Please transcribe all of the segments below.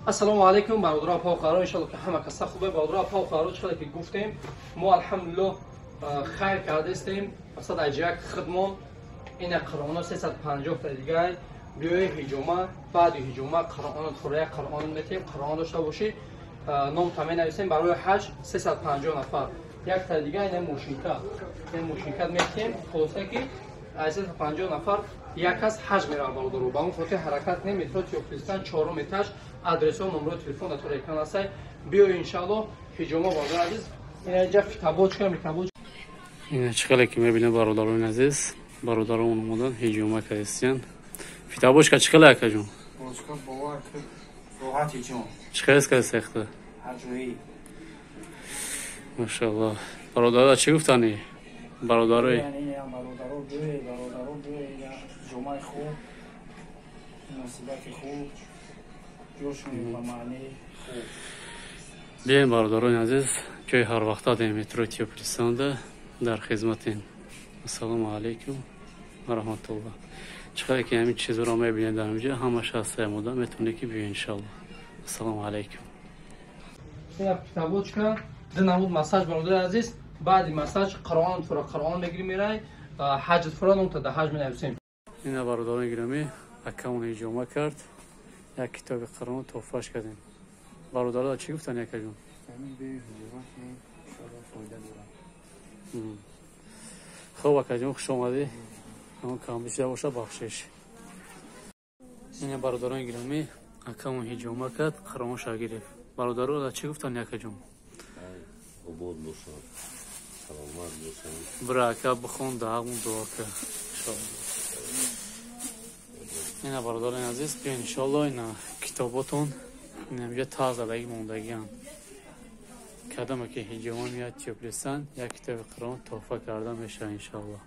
Ассалому алайкум, бародарон, апа хоҳарон, иншалло ки ҳама каса хубе. Бародарон, апа хоҳарон, чӣ ки гуфтем, мо алҳамдулиллоҳ хайр кардастем. Мақсад аҷак хидмон ина Қуръоно 350 та дигар биёи ҳиҷома, баъди ҳиҷома Қуръоно тура Қуръон метем, Қуръон дошта бошӣ, ном та менависем барои ҳаҷ 350 нафар. Як та дигар ина мошинка. Ина мошинка метем, хулоса ки 350 нафар як кас ҳаҷ меравад бародаро. Ба он хотир ҳаракат кунем, метро Тёплистан, чорум этаж, адресҳо, номерои телефон дар тори экран ҳастай. Биё иншаллоҳ ҳиҷома, бародар азиз. Ина инҷа фитобочка, микробочка. Ина чӣ хеле ки мебинед, бародарони азиз, бародарон омадан ҳиҷома кардистиян. Фитобочка чӣ хеле, акаҷон? Бочка бовар ки роҳат ҳиҷом. Чӣ хеле кардисехта? Ҳаҷоӣ. Машааллоҳ. Бародаро чӣ гуфтани? Бародарои бародаро биёед, бародаро биёед, ҷомаи хуб, муносибати хуб, ҷошон ба маънии хуб. Биёем, бародарони азиз, ҷои ҳарвақта дем метрои Тёплистанда дар хизматем. Ассалому алайкум ва раҳматуллоҳ. Чӣ қадар ки ҳамин чизро мебинед дар инҷа, ҳамаш ҳаст омода, метавонед ки биёед иншаллоҳ. Ассалому алайкум. Ина фитобочка, ду намуд массаж, бародари азиз. Баъди массаж Қуръон тура Қуръон мегирӣ мерай, ҳаҷ тура ном та да ҳаҷ менависем. Ина бародарони гиромӣ, акамон ҳиҷома кард, як китоби Қуръон туҳфаш кардем. Бародаро чӣ гуфтанд, якаҷон? Хуб, акаҷон, хуш омадӣ. Ҳамон камбишида боша, бахшиш. Ина бародарони гиромӣ, акамон ҳиҷома кард, Қуръонша гирифт. Бародаро чӣ гуфтанд, якаҷон? Обод бошад, саломат бошад. Бира ака, бихон, даҳамон дуо кар иншоалло. Ина бародарони азиз, биё иншоалло, ина китоботон ина инҷа тазадаги мондагианд. Кадоме ки ҳиҷома меяд Тёплистан, як китоби Қуръон туҳфа карда мешавад иншоалло.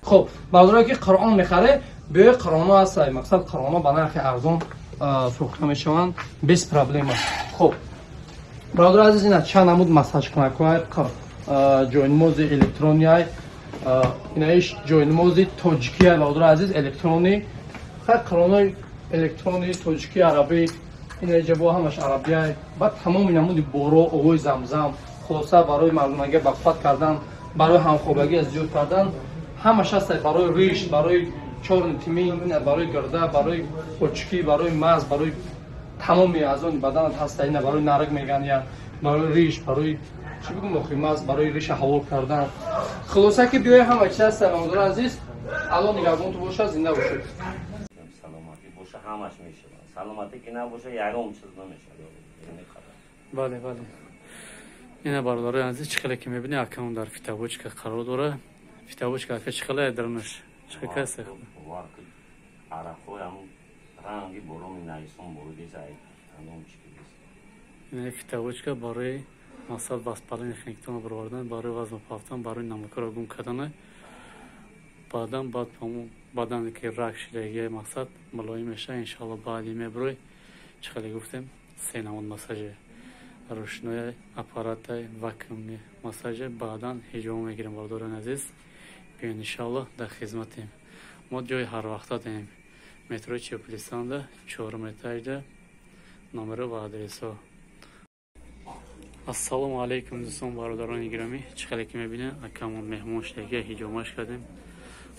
Хуб, бародарое ки Қуръон мехаре, биёи Қуръоно ҳастай. Мақсад Қуръоно ба нархи арзон фурӯхта мешаванд, без проблема. Хуб, бародари азиз, ина чанд намуд массажкунакҳои ҷойнамози электронияй, инаиш ҷойнамози тоҷикия, бародари азиз, электронӣ. Хай Қуръонои электронӣ, тоҷикӣ, арабӣ, ина иҷа бо ҳамаш арабияй. Баъд тамоми намуди боро, овои замзам, хулоса барои мардумагӣ бақувват кардан, барои ҳамхобагӣ аз зиёд кардан, ҳамаш ҳастай. Барои риш, барои чорни тимин, ина барои гирда, барои почкӣ, барои маз, барои тамоми аъзони баданат ҳаста. Ина барои нарг меган, я барои риш, барои чӣ бигӯм охи, маз, барои риша ҳавол кардан. Хулоса ки биёи ҳама чиз ҳаста, бародари азиз. Аллоҳ нигаҳбонту бошад, зинда бошед. Саломатӣ боша, ҳамаш мешавад. Саломатӣ ки набоша, ягон чиз намешавад. Бале, бале. Ина бародарои азиз, чӣ хеле ки мебинед, акамон дар фитобочка қарор дора. Фитобочка ака чӣ хеле дарунаш? Чӣ касе? Арақҳои ҳамун ранги бороми найсон боридеса, ҳамон чӣ кидест. Ина фитобочка барои мақсад воспалени хиниктонро баровардан, барои вазн пафтан, барои намакро гум кардан. Баъдан баъд ҳамон бадане ки рак шидагия мақсад мулоим мешавад иншоалло. Баъди мебурӯй, чӣ хеле гуфтем, се намуд массаже: рушнои, аппаратай, вакуумни массаже. Баъдан ҳиҷома мегирем, бародарони азиз. Биён иншоалло, дар хизматем. Мо ҷои ҳарвақта дорем метрои Чоплистанда, чорум этажда, номеро ва адресҳо. Ассалому алайкум, дӯстон, бародарони гиромӣ. Чӣ хеле ки мебинед, акамон меҳмон шудагия, ҳиҷомаш кардем.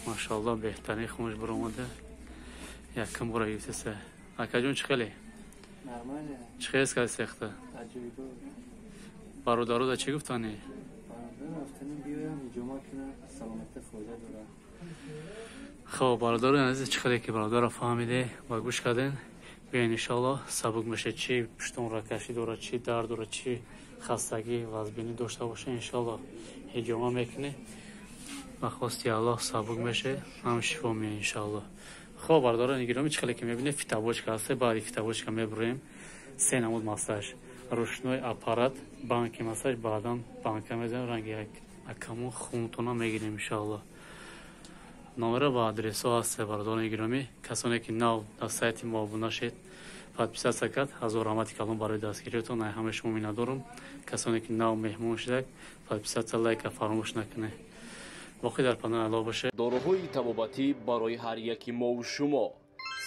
Машаалло, беҳтарин хунаш баромада. Якум бора гирифтеса. Акаҷон, чӣ хеле? Чӣ хеле кади сехта? Бародаро да чӣ гуфтани? Хоб, бародарони азиз, чӣ хеле ки бародарро фаҳмиде ва гӯш карден, биёен иншоалло, сабук мешавад. Чӣ пуштон ракашӣ дорад, чӣ дард дорад, чӣ хастагӣ вазбинӣ дошта боша, иншоалло ҳиҷома мекунӣ, ба хости Аллоҳ сабук мешавад, ҳам шифо меояд иншоалло. Хоб, бародарони гиромӣ, чӣ хеле ки мебинед, фитобочка ҳаст. Баъди фитобочка мебурем, се намуд массаж: рушной, аппарат, банки массаж. Баъдан банка мезанем, ранги акамон хунтона мегирем иншоалло. Номера ва адресҳо ҳаст, бародарони гиромӣ. Касоне ки нав дар сайти мо обуна шед, подписаться кард, ҳазор раҳмати калон барои дастгириятон, ай ҳамаи шумо миннатдорум. Касоне ки нав меҳмон шудак, подписаться, лайка фаромӯш накунед. Боқӣ дар паноҳи Аллоҳ бошед. Доруҳои табобатӣ барои ҳар яки мову шумо.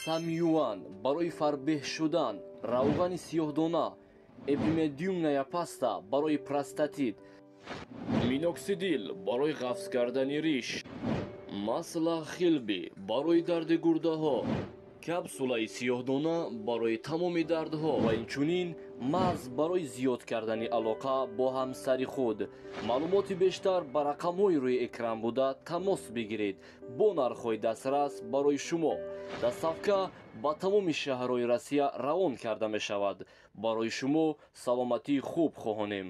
Самюан барои фарбеҳ шудан, равғани сиёҳдона, эпимедиумная паста барои простатит, миноксидил барои ғафз кардани риш, масла хилби барои дарди гурдаҳо, капсулаи сиёҳдона барои тамоми дардҳо ва инчунин мағз барои зиёд кардани алоқа бо ҳамсари худ. Маълумоти бештар ба рақамҳои рӯи экран буда тамос бигиред бо нархҳои дастрас барои шумо. Доставка ба тамоми шаҳрҳои Россия равон карда мешавад. Барои шумо саломатии хуб хоҳонем.